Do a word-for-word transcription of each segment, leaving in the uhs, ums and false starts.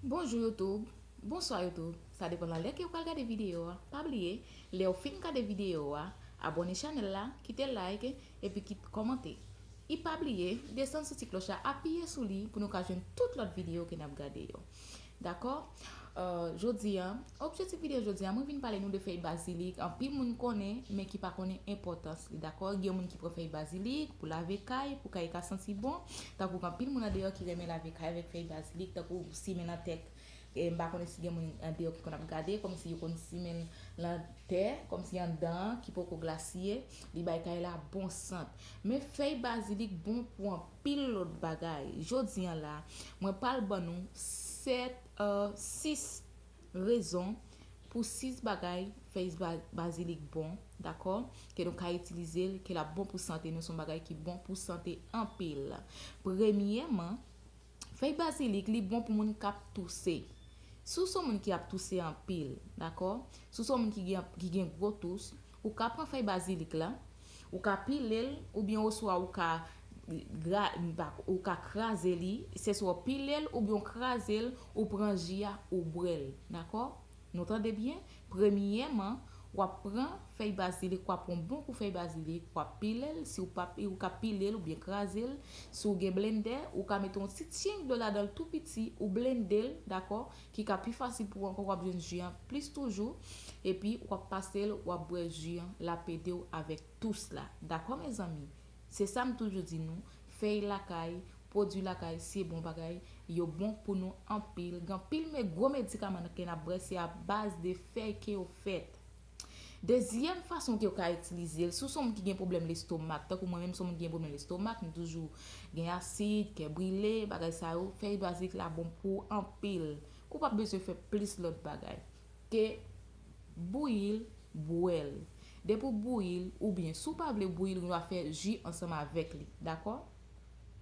Bonjou YouTube, bonswa YouTube, sa depann nan lè ke w pral gade videyo a. Pa bliye, lè w fin gade videyo a, abòne chanèl la, kite like, epi kit kòmante. E pa bliye, desann sou ti klòch la, apiye sou li pou nou ka jwenn tout lòt videyo ke n ap gade yo. Dakò? Euh, jodi a, objektif videyo jodi a, mwen vin pale nou de fèy bazilik. Anpil moun konnen, men ki pa konnen enpòtans li, dakò? Gen moun ki pran fèy bazilik pou lave kay, pou kay ka santi bon. Tankou gen anpil moun andeyò ki renmen lave kay avèk fèy bazilik, tankou simen nan tèt. E m pa konnen si gen moun andeyò ki konn ap gade, kòmsi yo konn simen nan tè, kòmsi anndan an ki poko glasiye, li bay kay la bon sant. Men fèy bazilik bon pou anpil lòt bagay. Jodi a la, mwen pral ban nou sèt, euh, sis rezon pou sis bagay fèy ba-, bazilik bon, dakò? Ke nou ka itilize l, ke l ap bon pou sante nou, se yon bagay ki bon pou sante anpil. Premyèman, fèy bazilik, li bon pou moun k ap touse. Si w se yon moun ki ap touse anpil, dakò? Si w se yon moun ki gen, ki gen gwo tous, ou ka pran fèy bazilik la, ou ka pile l, oubyen oswa ou ka gra-, ou ka kraze li, se swa w pile l oubyen w kraze l, ou pran ji a, ou bwè l, dakò? Nou tande byen? Premyèman, w ap pran fèy bazilik, w ap pran yon bon kou fèy bazilik, w ap pile l, si w pa, ou ka pile l oubyen kraze l, si w gen blendè, ou ka mete yon ti tyenk dlo ladan l tou piti, ou blende l, dakò? Ki ka pi fasil pou ou ankò, w ap jwenn ji an plis toujou, epi w ap pase l, w ap bwè ji an, l ap ede w avèk tous la. Dakò, mezanmi? Se sa m toujou di nou, fèy lakay, pwodui lakay, se bon bagay, yo bon pou nou anpil. Gen anpil men gwo medikaman ke n ap bwè, se a baz de fèy ke yo fèt. Dezyèm fason ke yo ka itilize l, si w se yon moun ki gen pwoblèm lestomak, tankou mwen menm se yon moun ki gen pwoblèm lestomak, m toujou gen asid, kè brile, bagay sa yo, fèy bazilik la bon pou ou anpil. Ou p ap bezwen fè plis lòt bagay ke bouyi l, bwè l. Depi w bouyi l, oubyen si w pa vle bouyi l, ou dwa fè ji ansanm avèk li, dakò?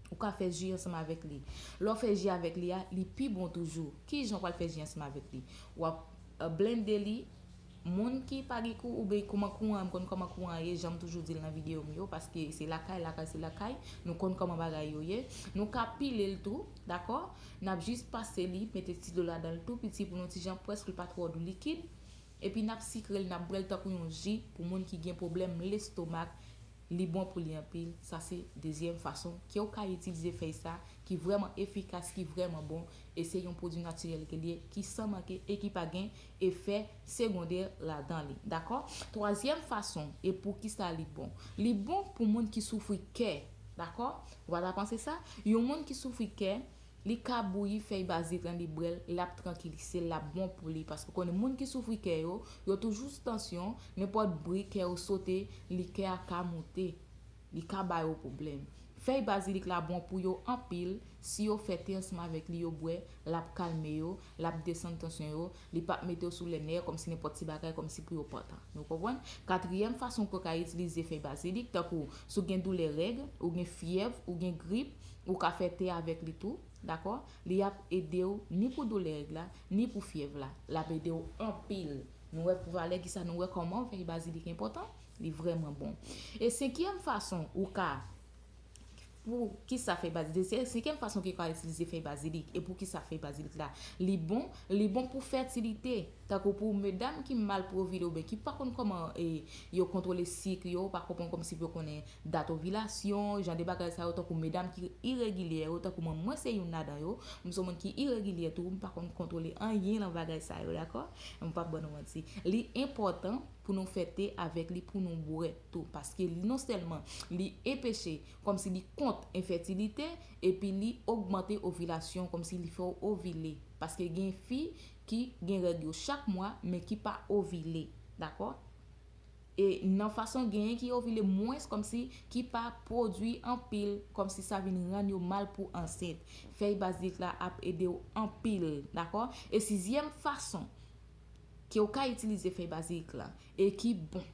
Ou ka fè ji ansanm avèk li. Lè w fè ji avèk li a, li pi bon toujou. Kijan w pral fè ji ansanm avèk li? W ap, euh, blende li. Moun ki pa gen kou, oubyen kòman kouran, m konn kòman kouran ye, jan m toujou di l nan videyo m yo, paske se lakay, lakay, se lakay. Nou konn kòman bagay yo ye. Nou ka pile l tou, dakò? N ap jis pase li, mete ti dlo ladan l tou piti pou nou ti jan prèske l pa twò likid. Epi n ap sikre l, n ap bwè l tankou yon ji pou moun ki gen pwoblèm lestomak. Li bon pou li anpil. Sa se dezyèm fason ke w ka itilize fèy sa, ki vrèman efikas, ki vrèman bon, e se yon pwodui natirèl ke li ye, ki san manke e ki pa gen efè segondè ladan li. Dakò? Twazyèm fason, e poukisa li bon? Li bon pou moun ki soufri kè. Dakò? Ou pa ta panse sa? Yon moun ki soufri kè, li ka bouyi fèy bazilik lan, li bwè l, l ap trankilise l, l ap bon pou li. Paske w konnen moun ki soufri kè yo, yo toujou sou tansyon, nenpòt bri kè yo sote, li kè a ka moute. Li ka ba yo pwoblèm. Fèy bazilik la bon pou yo anpil, si yo fè te ansanm avèk li, yo bwè, l ap kalme yo, l ap desann tansyon yo, li p ap mete yo sou lè nèv kòmsi nenpòt ti bagay kòmsi pou yo pantan. Nou konprann? Katriyèm fason ke w ka itilize fèy bazilik, tankou si w gen doulè règ, ou gen fyèv, ou gen grip, ou ka fè te avèk li tou, dakò? Li ap ede w ni pou doulè règ la, ni pou fyèv la. L ap ede w anpil. Nou wè pou valè kisa, nou wè kòman fèy bazilik enpòtan? Li vrèman bon. E senkyèm fason ou ka, pou kisa fèy bazilik, se senkyèm fason ki ka itilize fèy bazilik. E pou kisa fèy bazilik la? Li bon, li bon pou fètilite. Tankou pou medam ki mal pou ovile oubyen ki pa konn kòman, e, yo kontwole sik yo, pa konprann kòmsi pou yo konnen dat ovilasyon, jan de bagay sa yo, tankou medam ki iregilyè yo, tankou mwen, mwen se youn ladan yo, m se yon moun ki iregilyè tou, m pa konn kontwole anyen nan bagay sa yo, dakò? M p ap ban nou manti. Li enpòtan pou nou fè te avèk li, pou nou bwè tou, paske li non sèlman li enpeche, kòmsi li kont enfètilite, epi li ogmante ovilasyon, kòmsi li fè w ovile, paske gen fi ki gen règ yo chak mwa, men ki pa ovile, dakò? E nan fason genyen ki ovile mwens, kòmsi ki pa pwodui anpil, kòmsi sa vin rann yo mal pou ansent. Fèy bazilik la ap ede w anpil, dakò? E sizyèm fason ke w ka itilize fèy bazilik la, e ki bon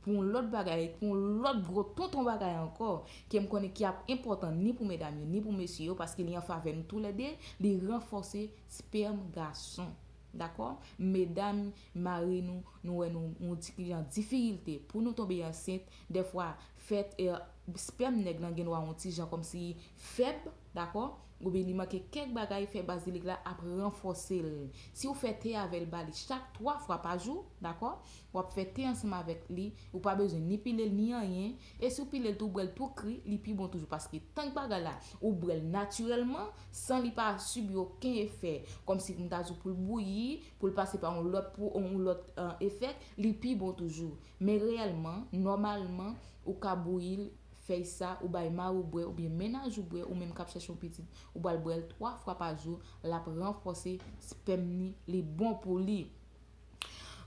pou yon lòt bagay, pou yon lòt gwo tonton bagay ankò, ke m konnen ki ap enpòtan ni pou medam yo, ni pou mesye yo, paske li an favè nou toulède, li ranfòse spèm gason. Dakò? Medam, mari nou, nou wè nou, nou di ki jan difikilte pou nou tonbe ansent, dèfwa fèt, e, spèm nèg lan gen dwa yon ti jan kòmsi fèb, dakò? oubyen li manke kèk bagay, fèy bazilik la ap ranfòse l. Si w fè te avè l, ba li chak twa fwa pa jou, dakò? W ap fè te ansanm avèk li, ou pa bezwen ni pile l ni anyen, e si w pile l tou, w bwè l tou kri, li pi bon toujou, paske tank bagay la, ou bwè l natirèlman, san li pa sibi okenn efè, kòmsi m ta di w pou l bouyi, pou l pase pa yon lòt, pou yon lòt, euh, efè, li pi bon toujou. Men reyèlman, nòmalman, ou ka bouyi l, fèy sa, ou bay mari w bwè, oubyen mennaj ou bwè, ou menm k ap chèche yon pitit, ou pral bwè l twa fwa pa jou, l ap ranfòse spèm ni, li bon pou li.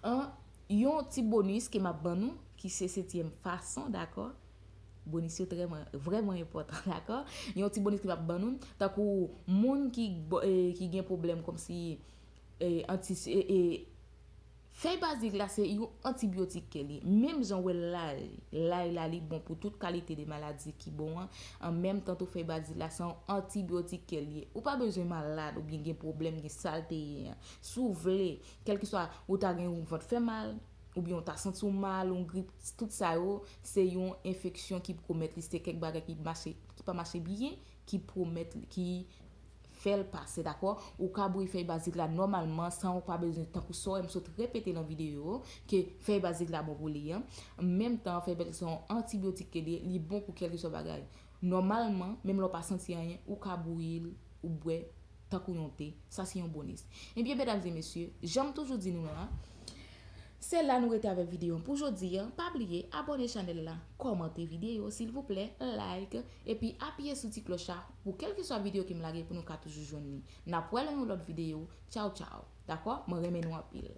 An, yon ti bonis ke m ap ban nou, ki se setyèm fason, dakò? Bonis yo trè, vrèman enpòtan, dakò? Yon ti bonis ke m ap ban nou, tankou moun ki, bo- e, ki gen pwoblèm kòmsi e, anti, e, e, fèy bazilik la se yon antibyotik ke li. Menm jan w wè lay, lay la li bon pou tout kalite de maladi ki bon an, an menm tan tou fèy bazilik la se yon antibyotik ke li ye. Ou pa bezwen malad oubyen gen pwoblèm, gen sa l te ye an. Si w vle, kèlkeswa ou ta gen yon vant fè mal, oubyen w ta santi w mal, yon grip, tout sa yo, se yon enfeksyon ki komèt li, se kèk bagay ki mache, ki pa mache byen, ki pwomèt, ki fè l pase, dakò? Ou ka bouyi fèy bazilik la nòmalman, san ou pa bezwen, tankou sa w wè m sot repete nan videyo, ke fèy bazilik la bon pou li an. Menm tan, fèy bazilik se yon antibyotik ke li ye, li bon pou kèlkeswa bagay. Nòmalman, menm lè w pa santi anyen, ou ka bouyi l, ou bwè, tankou yon te. Sa se yon bonis. Ebyen, medam e mesye, jan m toujou di nou an, se la nou rete avèk videyo an pou jodi a. Pa bliye abòne chanèl la, kòmante videyo, silvouplè, like, epi apiye sou ti klòch la pou kèlkeswa videyo ke m lage pou nou ka toujou jwenn li. N ap wè nan yon lòt videyo. Tchaw, tchaw. Dakò? Mwen renmen nou anpil.